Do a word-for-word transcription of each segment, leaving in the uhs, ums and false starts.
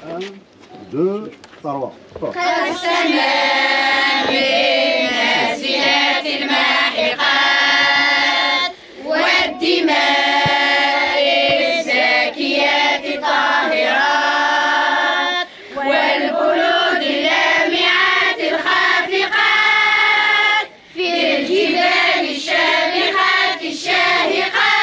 Un, deux, trois. قسما بالنازلات الماحقات والدماء الزاكيات الطاهرات والبلود اللامعات الخافقات في الجبال الشامخات الشاهقات.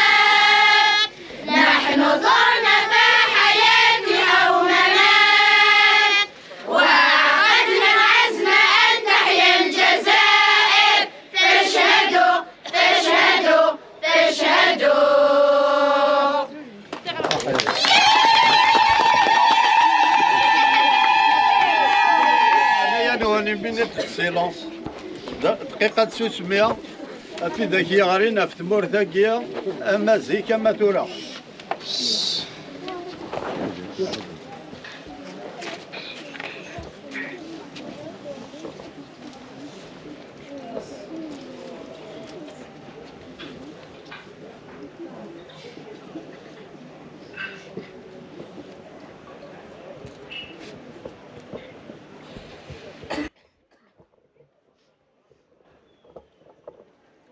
نحن ثرنا فحياة أو ممات، وعقدنا العزم أن تحيا الجزائر. فاشهدوا، فاشهدوا، فاشهدوا. Anayaḍ-nni n Minute Excellence. Da-, dqiqa n tsusmi, a tid ak-yeɣrin ɣef tmurt-agi, ama zik, ama tura.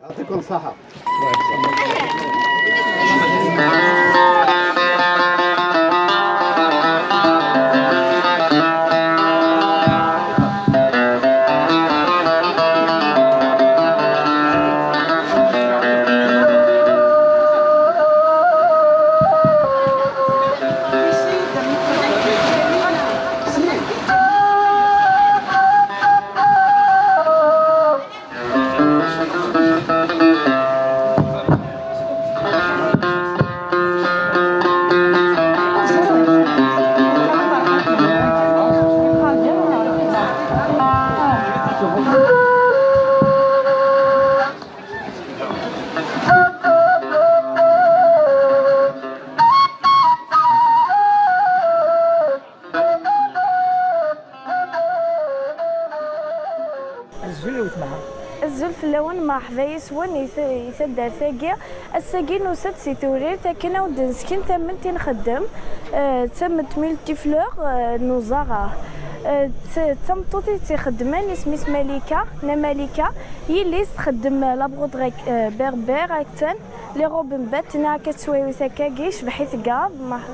يعطيكم الصحة. Azul a weltma. Azul fell-awen, merḥba yes-wen i ta-, i taddart-agi. Ass-agi nusa-d si Tewrirt akken ad wen-d-nesken tament i nxeddem. Eh, d tament multifleur, eh, n uẓaɣar. Eh, d, d tameṭṭut i tt-ixeddmen, isem-is Malika, Nna Malika. Yelli-s txeddem, eh, la broderie, eh, berbère, attan. Les robes n batna akka tettwayut akkagi, cbeḥ-it gaḍ, ma-,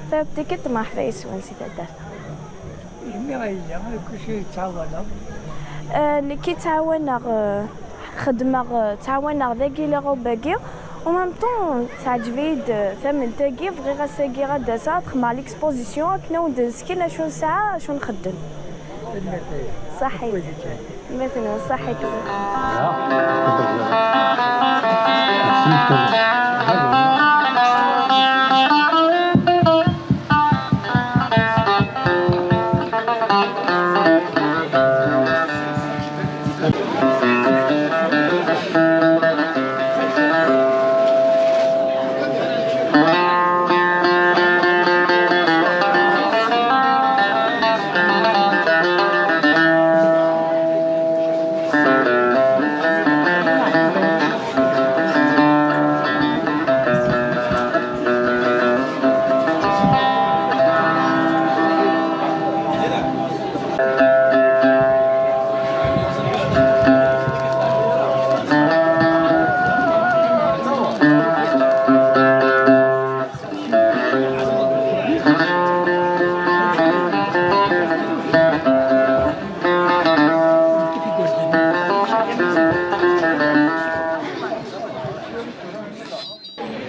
ta-, tikkelt, merḥba yes-wen si taddart. Imi ay yella, kulci yettɛawaneɣ. Eh, nekki ttɛawaneɣ, eh, xeddmeɣ, eh, ttɛawaneɣ dagi les robes-agi. En même temps, teɛǧeb-iyi-d, eh, tament-agi, bɣiɣ ass-agi ad d-aseɣ, ad xedmeɣ l'exposition, akken ad wen-d-nesken acu nesɛa, acu nxeddem. Tanemmirt-ik. Ṣaḥit. Tanemmirt-nwen, ṣaḥit.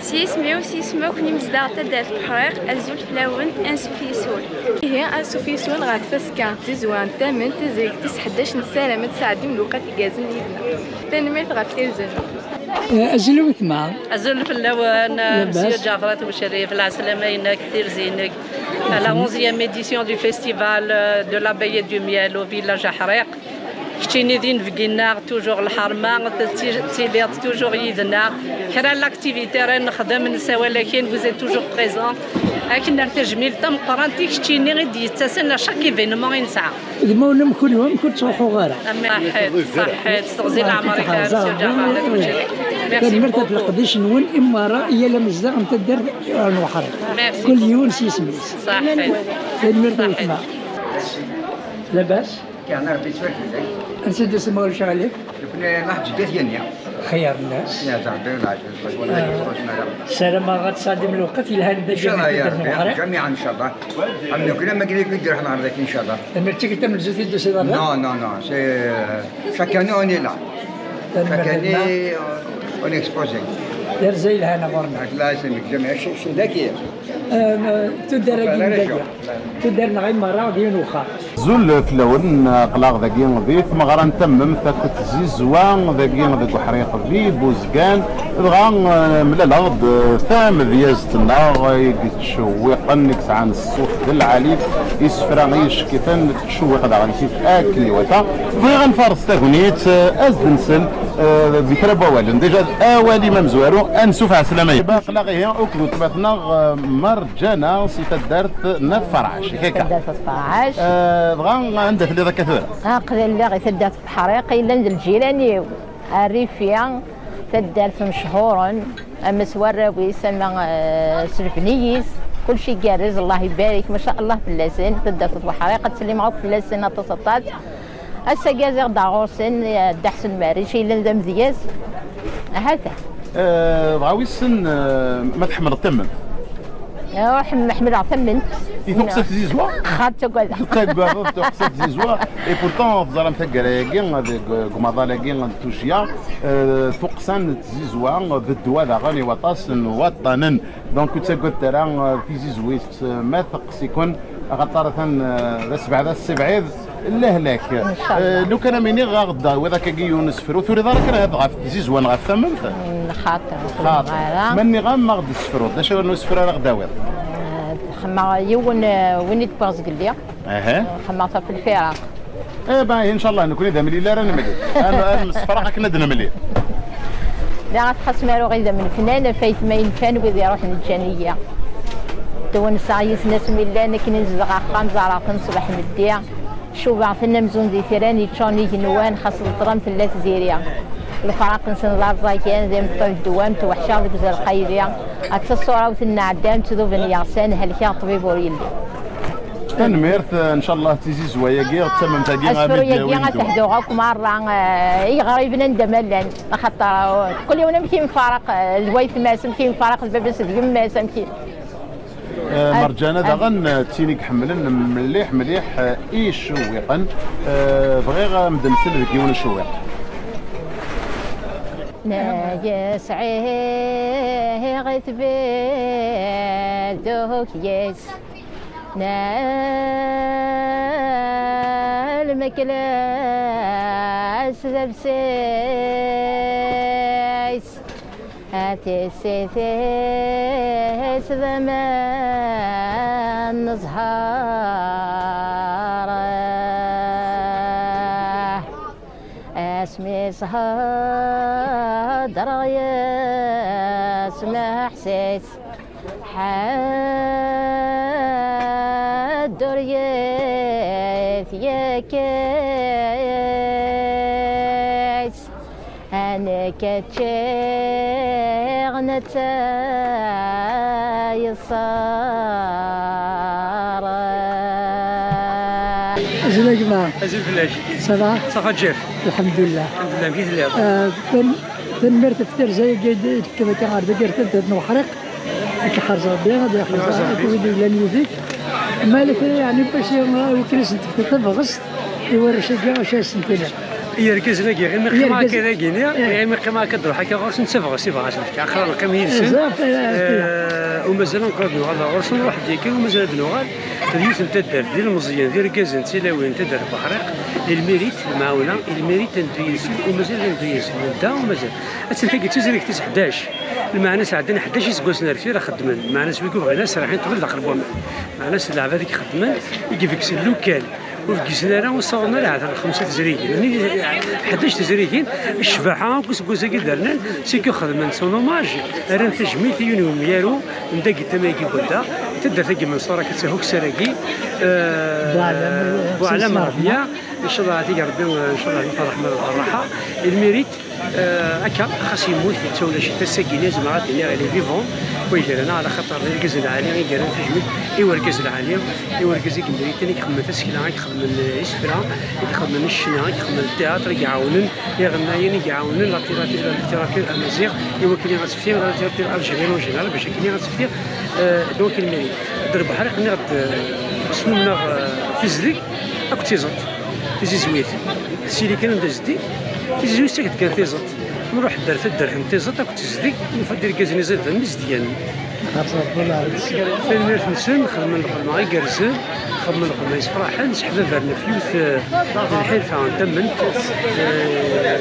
S yisem-iw, s yisem akk n imezdaɣ n taddart Buḥriq, azul fell-awen, ansuf yes-wen. Ihi, ansuf yes-wen ɣer tfaska n tzizwa n tament, tazrigt tis ḥdac, nessaram ad tesɛeddim lewqat igerrzen yid-neɣ. Tanemmirt ɣef tirza-nwen. Eh, azul a weltma. Azul fell-awen, Monsieur Ǧaɛfrat Ucerrif, lɛeslama-inek, tirzi-inek. À la onzième édition du festival, euh, de la Baie du Miel au village Aḥriq. Keččini d inebgi-nneɣ, toujours lḥerma, tetti-, tettiliḍ toujours yid-neɣ. Kra n l'activité ara nexdem, nessawal akin, vous êtes toujours présent. Akken ar tajmilt tameqqrant i keččini i d-yettasen à chaque événement i nesɛa. D ma ur nemkul, ur ttruḥuɣ ara. Ṣaḥḥit, ṣaḥḥit, s teɣzi n leɛmer-ik, a Monsieur Ǧaɛfar. Tanemmirt ɣef leqdic-nwen i meṛṛa i yal amezdaɣ n taddart n Uḥriq. Merci. Kul yiwen s yisem-is. Ṣaḥḥit. Tanemmirt a weltma. Labas? Yeɛni Rebbi yettwakellek. Ansa d-tusam ɣer ccɣel-ik? Nekni n Ḥeǧǧat Yanya. Xir nnas. Ssarameɣ ad tesɛedim lweqt yelhan dagi. Inchallah ya Rebbi, ǧamiɛa inchallah. Am nekni am akken i d-ruḥen ɣer dagi inchallah. Tanemmirt i tamenzut i d-tusiḍ ɣer da? Non, non, non, c'est, euh, chaque année on est là. Chaque année, euh, on est exposé. D arza yelhan ɣur-neɣ. Allah yesselmek ǧamiɛa, c'est, c'est dagi. Tuddar-agi n dagi. Tuddar-nneɣ i merra d yiwen uxxam. Azul fell-awen, aql-aɣ dagi di tmeɣra n Tamemt akked Tizizwa, dagi deg uḥriq di Buzgan, dɣa, eh, mlaleɣ-d, eh, tamedyazt-nneɣ i yettcewwiqen, i yesɛan ṣṣut d lɛali, isefra i yeckiten, tettcewwiq daɣen-it akken iwata. Bɣiɣ ad nfaṛes tagnit, eh, ad s-d-nsel, eh, di kra n wawalen. Déjà, awal-im amezwaru, ansuf ɛeslama-yak. Aql-aɣ ihi akked weltma-tneɣ, eh, Marǧana si taddart n At Ferɛac, akka? Taddart At Ferɛac. Eh, dɣa anda telliḍ akka tura? Aql-i lliɣ i taddart n Uḥriq, yellan d lǧiran-iw. Rrifi, taddart mechuren, ama s warraw-is, ama, eh, s lebni-is, kullec igerrez, Allah ibarek, maca Allah fell-asen, taddart n Uḥriq, ad ttsellimeɣ akk fell-asen aṭas, aṭas. Ass-agi ziɣ-d ɣur-sen, eh, Dda Ḥsen Maric, yellan d amedyaz. Ahat. Eh, dɣa wissen, eh, ma tḥemmleḍ Tamemt? Ruḥ, ḥemmleɣ Tamemt. I tuqqsa n tzizwa? Xaṭ, tagadeɣ. Tagadeḍ tuqqsa n tzizwa. Et pourtant, teẓram taggara-agi, deg, deg umaḍal-agi n tujjya, eh, tuqqsa n tzizwa, d ddwa daɣen i waṭas n waṭṭanen. Donc, ur ttagadet ara, eh, tizizwit, eh, ma teqqes-iken, axaṭer atan, eh, d asebɛed, d asebɛed, lehlak. Inchallah. Eh, lukan am iniɣ, aɣ-d-tawiḍ akkagi yiwen n usefru, turiḍ ara kan ɣef tzizwa neɣ ɣef Tamemt? Mm, xaṭi, ur xaṭi. Ma nniɣ-am aɣ-d-tessefruḍ, d acu n usefru ara ɣ-d-tawiḍ? Eh, xemmeɣ yiwen, eh, win i d-wwiɣ zgelli. Aha. Xemmeɣ ɣef lfiraq. Eh ben, inchallah, nekni d amlil ara nemlil. Ad, ad nemsefraq akken ad nemlil. Daɣ at xas ma ruɣ idammen fnan, af aytma infan wid iruḥen ǧǧan-iyi. Twenseɣ yis-sen asmi llan akken i nezdeɣ axxam, ẓerreɣ-ten ṣṣbeḥ meddi. Cubaɣ-ten amzun d itran yeččuren igenwan, xas d ṭṭlam tella tziri. Lefraq-nsen d arẓagan, d imeṭṭi d ddwa, mtewḥceɣ deg uzal qayli. Atta ṣṣura-w tenneɛdam, ttduben yeɣsan, helkeɣ ṭṭbib ur yelli. Tanemmirt, eh, ncallah tizizwa-agi, d tamemt-agi ad d-yawi ddwa. Ad t-hduɣ akk merra, eh, i iɣriben anda ma llan, axaṭer, eh, kul yiwen amek i yemfaraq, eh, d waytma-s, amek i yemfaraq d baba-s d yemma-s, amek i Eh, Marǧana daɣen, eh, d tin i iḥemmlen mliḥ, mliḥ, eh, icewwiqen. Eh, bɣiɣ ad m-d-nsel deg yiwen n ucewwiq. Nag sɛiɣ i tbiduk yes, nal meklas d absis. A tissit-is d aman n zzher. Asmi s-heddreɣ yes meḥsis, ḥedd ur yetyekkes. Nekk ččiɣ netta yeṣṣer. Azul a gma. Azul fell-ak. Ça va? Ça va, Jeff? Lḥemdullah. Lḥemdullah, amek i telliḍ? Eh, tan-, tanemmirt ɣef terza-agi i d-, i d-tefkiḍ akka ɣer taggart n Uḥriq. Ad k-iḥrez Rebbi, ad iḥrez akk wid yellan yid-k. Malak, yeɛni, bac i, i wakken i sen-tefkiḍ tabɣest i warrac-agi, acu ad sen-tiniḍ? I yergazen-agi, ɣimi qqimeɣ akka dagi-ni, ɣimi qqimeɣ akka d-ruḥ akka ɣur-sen, d tabɣest i bɣiɣ ad sen-fkeɣ. Aql-aɣ neqqim yid-sen. Eh, u mazal encore ad nuɣal ɣur-sen, ruḥ-d yakan, u mazal ad nuɣal. D yiwet n taddart, d ilmeẓyen, d irgazen, d tilawin, taddart n Buḥriq, il mérite lemɛawna, il mérite ad neddu yid-sen, u mazal ad neddu yid-sen, nedda, u mazal. Attan tagi d tizrigt tis ḥdac. Lmeɛna sɛeddan ḥdac iseggasen ar deffir xeddmen. Lmeɛna s wigi bɣin ad serrḥen ṭṭbel daxel n waman. Lmeɛna s leɛbad i ixeddmen, i ibegsen lukan. Ur begsen ara, ur ssawḍen ara ahat ar xemsa tezrigin. Ḥdac tezrigin, ccbaḥa akk iseggasen-agi d-rnan, seg ixedmen son hommage, rran tajmilt i yiwen umyaru n dagi tama-agi n wadda, taddart-agi Menṣur, akka d tahuksa-agi, eh, Buɛlam, Buɛlam Rebya. Incallah ad t-ig Rebbi, incallah ad t-ig Rebbi, il mérite. Eh, akka, xas yemmut, yettawla ci tassa-gini, zemreɣ ad d-iniɣ il est vivant, wa iger-aneɣ, ala xaṭer d argaz lɛali i yerran tajmilt i urgaz lɛali, i urgaz i yemriten, i ixemmen tasekla, i ixemmen, eh, isefra, i ixemmen ccna, i ixemmen théâtre, i iɛawnen iɣennayen, i iɛawnen la, la, la littérature amaziɣ, i wakken ad tefti la littérature algérienne en général, bac akken ad tefti, eh, donc il mérite. Dder Beḥriq, nniɣ-d, eh, snumneɣ, eh, tizdeg akked tiẓeṭ, tizizwit. Sili kan anda zeddi, tizizwit ttagent kan tiẓeṭ. Nruḥ-d ar taddart n tiẓeṭ akked tizdeg, nufa-d irgazen iẓidanen izedyanen. Tanemmirt-nsen, xedmen lxedma igerrzen, xedmen lxedma yesferḥen, seḥbabaren ɣef yiwet, eh, n lḥirfa n tamemt, eh,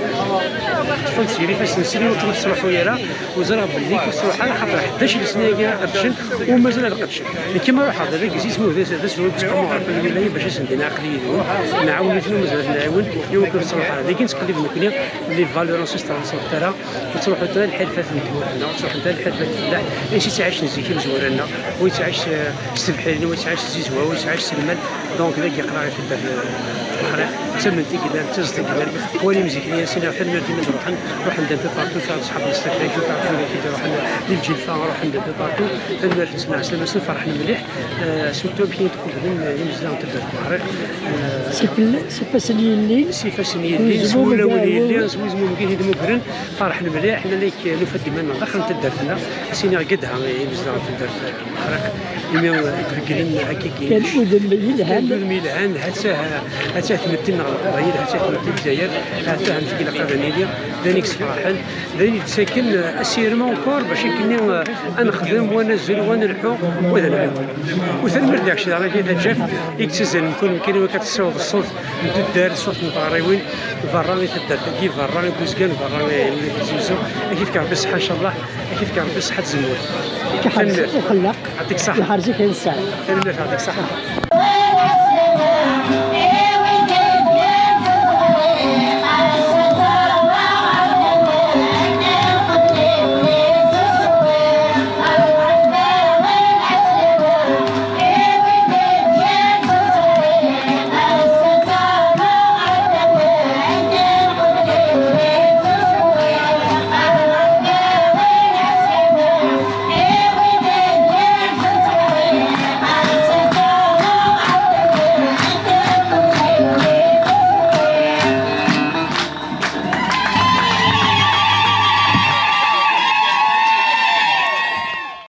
ṭṭfen-tt gar ifassen-nsen, ur tt-nettruḥu ara, ur ẓriɣ belli ur tettruḥ ara, xaṭer ḥdac lesna-agi ara qeddcen, u mazal ad qeddcen. Nekki ma ruḥeɣ d argaz-is, ma d as-, d aselway n useqqamu ɣer lwilaya bac ad sen-d-iniɣ aql-iyi deg-wen, nɛawen-iten u mazal ad ten-nɛawen, i wakken ur tettruḥ ara. Dagi nettqellib nekni les valeurs ancestrales, ur ttruḥunt ara, ur ttruḥunt ara lḥirfat n tmurt-nneɣ, ur ttruḥunt ara lḥirfat n tfellaḥt, ayen i ttɛicen zik imezwura-nneɣ, wa yettɛic s, s tebḥirin, wa yettɛic s tzizwa, wa yettɛic s lmal. Donc dagi aql-aɣ i taddart, eh, Leḥriq, d tamemt i yellan, d tiẓeṭ i yellan. Ḥwalim zik-nni, a s-iniɣ tanemmirt imi d-ruḥen, ruḥen d'un peu partout, taɛeḍ ṣṣḥab n Stafrek, taɛeḍ widak i d-ruḥen di Lǧilfa, ruḥen d'un peu partout. Tanemmirt-nsen, ɛeslama-nsen, ferḥen mliḥ. Eh, surtout amek i yi-d-qublen, eh, yimezdaɣ n taddart n Leḥriq. Eh, s ifassen n yelli, s ifassen n yelli, s wulawen n yelli, s wizmumgen i d-mmugren, ferḥen mliḥ. Nnan-ak nufa-d iman-nneɣ daxel n taddart-nneɣ, a s-iniɣ gedha, eh, yimezdaɣ n taddart. Leḥriq, imi i d-beggnen akka kan udem yelhan. Udem yelhan, ha-tt-ah, ha-tt-ah tmetti-nneɣ Leqbayel, ha-tt-ah tmetti Lezzayer, ha-tt-ah amek ilaq ad nili, d ayen i yessefraḥen, d ayen i d-yettaken, eh, asirem encore bac akken, eh, ad nexdem wa nazzel, wa nelḥu, wa d lɛib. U tanemmirt deg-k daɣen a Taǧǧaft, i yettazzalen mkul mkan i wakken ad tessiwḍeḍ ṣṣut n tuddar, ṣṣut n tɣerriwin, berra i taddart-agi, berra i Buzgan, berra i Tizi Uzzu. Ad k-yefk Rebbi ṣṣeḥḥa, ncallah. Ad k-yefk Rebbi ṣṣeḥḥa d tzemmurt. Tanemmirt. Uxellaq. Yɛṭik ṣṣeḥḥa. Yeḥrez-ik ayen tesɛiḍ. Tanemmirt, yɛṭik ṣṣeḥḥa.